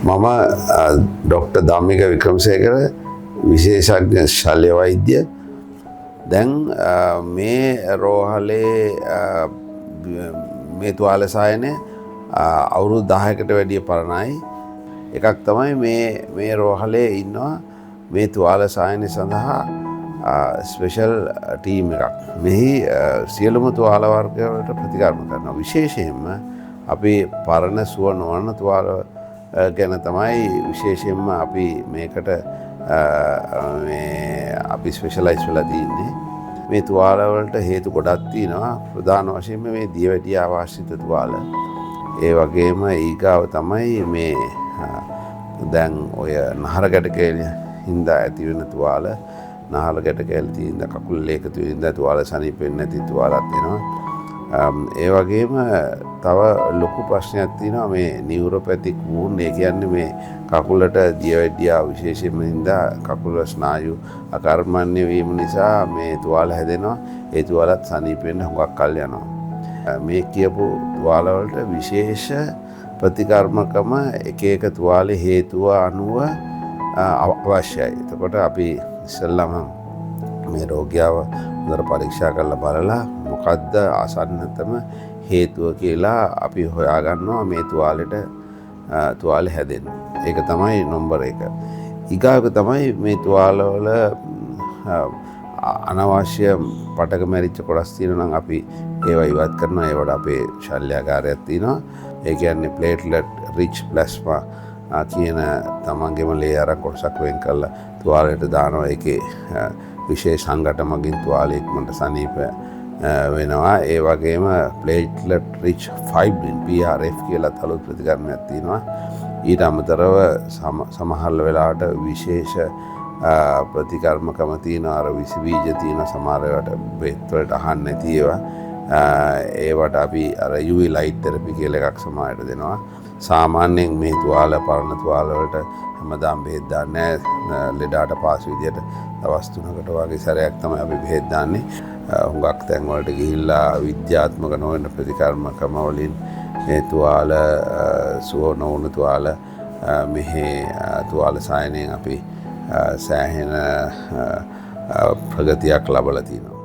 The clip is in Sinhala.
මම ඩොක්ටර් ධම්මික වික්‍රමසේකර, විශේෂඥ ශල්‍ය වෛද්‍ය. දැන් මේ රෝහලේ මේ තුවාල සායනය අවුරුදු 10කට වැඩිය පරණයි. එකක් තමයි මේ මේ රෝහලේ ඉන්නවා මේ තුවාල සායනය සඳහා ස්පෙෂල් ටීම් එකක්. මෙහි සියලුම තුවාල වර්ග වලට ප්‍රතිකර්ම කරනවා. විශේෂයෙන්ම අපි පරණ සුව නොවන තුවාල ගැන තමයි විශේෂයෙන්ම අපි මේකට මේ අපි ස්පෙෂලයිස් වෙලා තින්නේ. මේ තුවාල වලට හේතු ගොඩක් තියෙනවා. ප්‍රධාන වශයෙන්ම මේ දියවැඩියාව ආශ්‍රිත තුවාල. ඒ වගේම ඊගාව තමයි මේ දැන් ඔය නහර ගැට කෑලි හින්දා ඇති වෙන තුවාල. නහර ගැට කෑලි තියෙන කකුල් ලේ එකතු වෙන හින්දා තුවාල සනීප වෙන්නේ නැති තුවාලත් එනවා. ඒ වගේම තව ලොකු ප්‍රශ්නයක් තියෙනවා මේ නියුරෝපැතික් වුන්ඩ්. ඒ කියන්නේ මේ කකුලට දියවැඩියාව විශේෂයෙන්ම හින්දා කකුල ස්නායු අකර්මණ්‍ය වීම නිසා මේ තුවාල හැදෙනවා. ඒ තුවාලත් සනීප වෙන්න හුඟක් කල් යනවා. මේ කියපු තුවාල වලට විශේෂ ප්‍රතිකර්මකම එක එක තුවාලේ හේතුව අනුව අවශ්‍යයි. එතකොට අපි ඉස්සෙල්ලාම මේ රෝගියාව හොඳට පරීක්ෂා කරලා බලලා මොකද්ද ආසන්නතම හේතුව කියලා අපි හොයාගන්නවා මේ තුවාලේ හැදෙන්න. ඒක තමයි නම්බර් 1. ඊගාවක තමයි මේ තුවාලවල අනවශ්‍ය පටක මැරිච්ච කොටස් තියෙනවා නම් අපි ඒවා ඉවත් කරනවා. ඒවට අපේ ශල්‍යාගාරයක් තියෙනවා. ඒ කියන්නේ ප්ලේට්ලට් රිච් ප්ලාස්මා කියන තමන්ගේම ලේ අරන් කොටසක් වෙන් කරලා තුවාලයට දානවා. ඒකේ විශේෂ සංඝට මගින් තුවාලෙ ඉක්මනට සනීප වෙනවා. ඒ වගේම ප්ලේට්ලට් රිච් ෆයිබ්‍රින් PRF කියලා අලුත් ප්‍රතිකර්මයක් තියෙනවා. ඊට අමතරව සමහර වෙලාවට විශේෂ ප්‍රතිකර්මකම තියෙන අර විස බීජ තියෙන සමහර ඒවාට බෙහෙත් වලට අහන්න නැති ඒවා. ඒවට අපි අර UV light therapy කියලා එකක් සමහරට දෙනවා. සාමාන්‍යයෙන් මේ තුවාල පරණ තුවාල වලට හැමදාම බෙහෙත් දාන්නේ නෑ. ලෙඩාට පාසු විදියට දවස් 3කට වගේ සැරයක් තමයි අපි බෙහෙත් දාන්නේ. හුඟක් තැන් වලට ගිහිල්ලා විද්‍යාත්මක නොවන ප්‍රතිකර්ම ක්‍රම වලින් මේ තුවාල සුව නොවුණු තුවාල මෙහි තුවාල සායනයෙන් අපි සෑහෙන ප්‍රගතියක් ලබලා තිනවා.